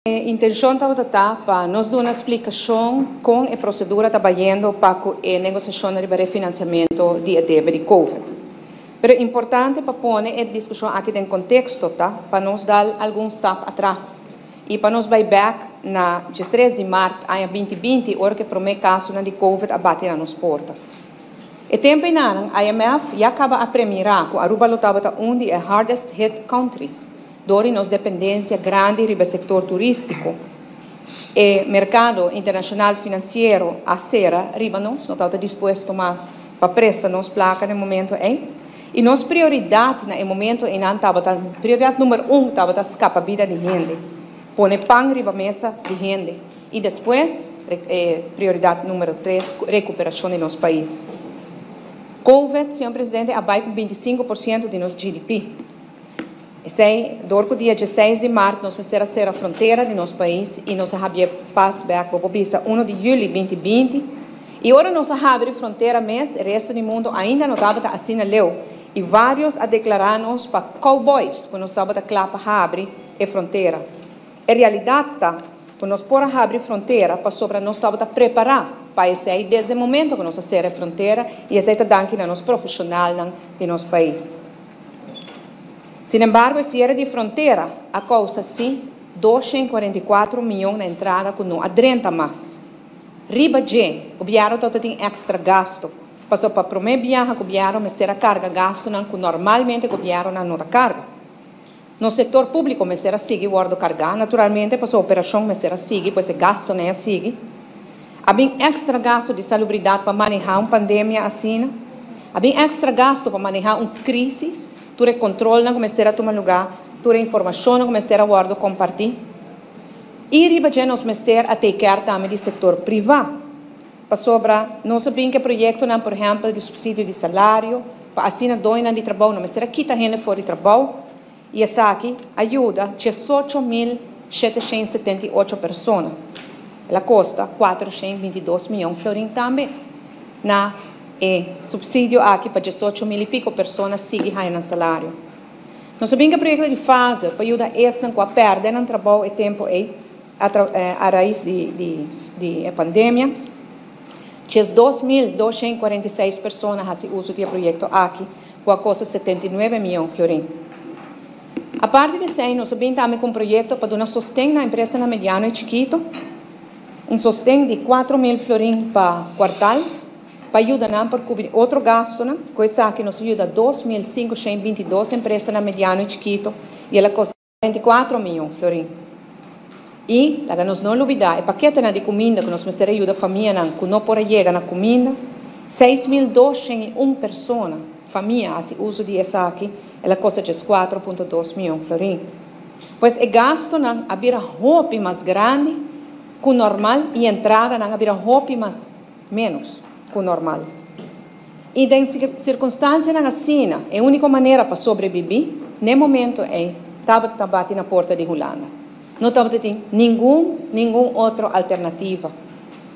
E intencion tabata ta pa nos duna splicacion con e procedura ta bayendo pa cu e negociacion riba refinanciamento di e debe di Covid. Pero importante pa pone e discusion aki den contexto ta pa nos dal algun stap atras y pa nos bay bek na 13 di maart aña 2020, ora cu e prome casonan di Covid a bati na nos porta. E tempo einan, IMF ya caba a premira cu Aruba lo tabata un di e hardest hit countries dor di nos dependencia grandi riba sector turistico. E mercado internacional financiero a cera riba nos, no tabata dispuesto mas pa presta nos placa na e momento ey. Y nos prioridad na e momento einan tabata, prioridad number 1 tabata scapa bida di hende. Pone pan riba mesa di hende. Y despues, prioridad number 3, recuperacion di nos pais. Covid, señor presidente, a bay cu 25% di nos GDP. Esey, door cu dia 16 di maart nos mester a cera frontera di nos pais y nos a habri pas bek, bo bisa, 1 di juli 2020. Y ora nos a habri frontera mes, e resto di mundo ainda no tabata asina leu. Y varios a declara nos pa cowboys, cu nos tabata cla pa habri e frontera. E realidad ta cu nos por a habri frontera pasobra nos tabata prepara pa esey desde e momento cu nos a cera frontera, y esey ta danki na nos profesionalnan di nos pais. Sin embargo, e cierre di frontera a causa si 244 miyon na entrada cu no a drenta mas. Riba dje, gobierno tabatin extra gasto. Paso pa prome biaha gobierno mester a carga gastonan cu normalmente gobierno no ta carga. No sector publico mester a sigui wordo carga, naturalmente, paso operacion mester a sigui, pues e gastonan a sigui. A bin extra gasto di salubridad pa maneha un pandemia asina. A bin extra gasto pa maneha un crisis, tur e controlnan cu mester a tuma lugar, tur e informacion cu mester a wordo comparti. Y riba dje nos mester a take care tambe di sector priva. Pasobra nos a bin cu proyectonan, por ehempel, di subsidio di salario, pa asina doñonan di trabou no mester a kita hende for di trabou, y esaki a yuda 18.778 persona. El a costa 422 miyon florin tambe na e subsidio aki pa 18 mil y pico persona sigui haya nan salario. Nos a bin cu proyecto di fase pa yuda esnan cu a perde nan trabou e tempo ey a raiz di pandemia. 2.246 persona a haci uso di e proyecto aki, cu a costa 79 miyon florin. Aparte di esey, nos a bin tambe cu un proyecto pa duna sosten na empresanan mediano y chikito, un sosten di 4 mil florin pa kwartaal, pa yuda nan por cubri otro gastonan. Cu esaki nos a yuda 2.522 empresanan mediano y chikito y el a costa 24 miyon florin. Y laga nos no lubida e paketenan di cuminda cu nos mester a yuda famianan cu no por a yega na cuminda, 6.201 persona, famia, a haci uso di esaki, el a costa 4.2 miyon florin. Pues e gastonan a bira hopi mas grandi cu normal y entradanan a bira hopi mas menos cu normal. Y den circunstancianan asina, e unico manera pa sobrevivi, na e momento ey, tabata bati na porta di Hulanda. No tabatin ningun otro alternativa.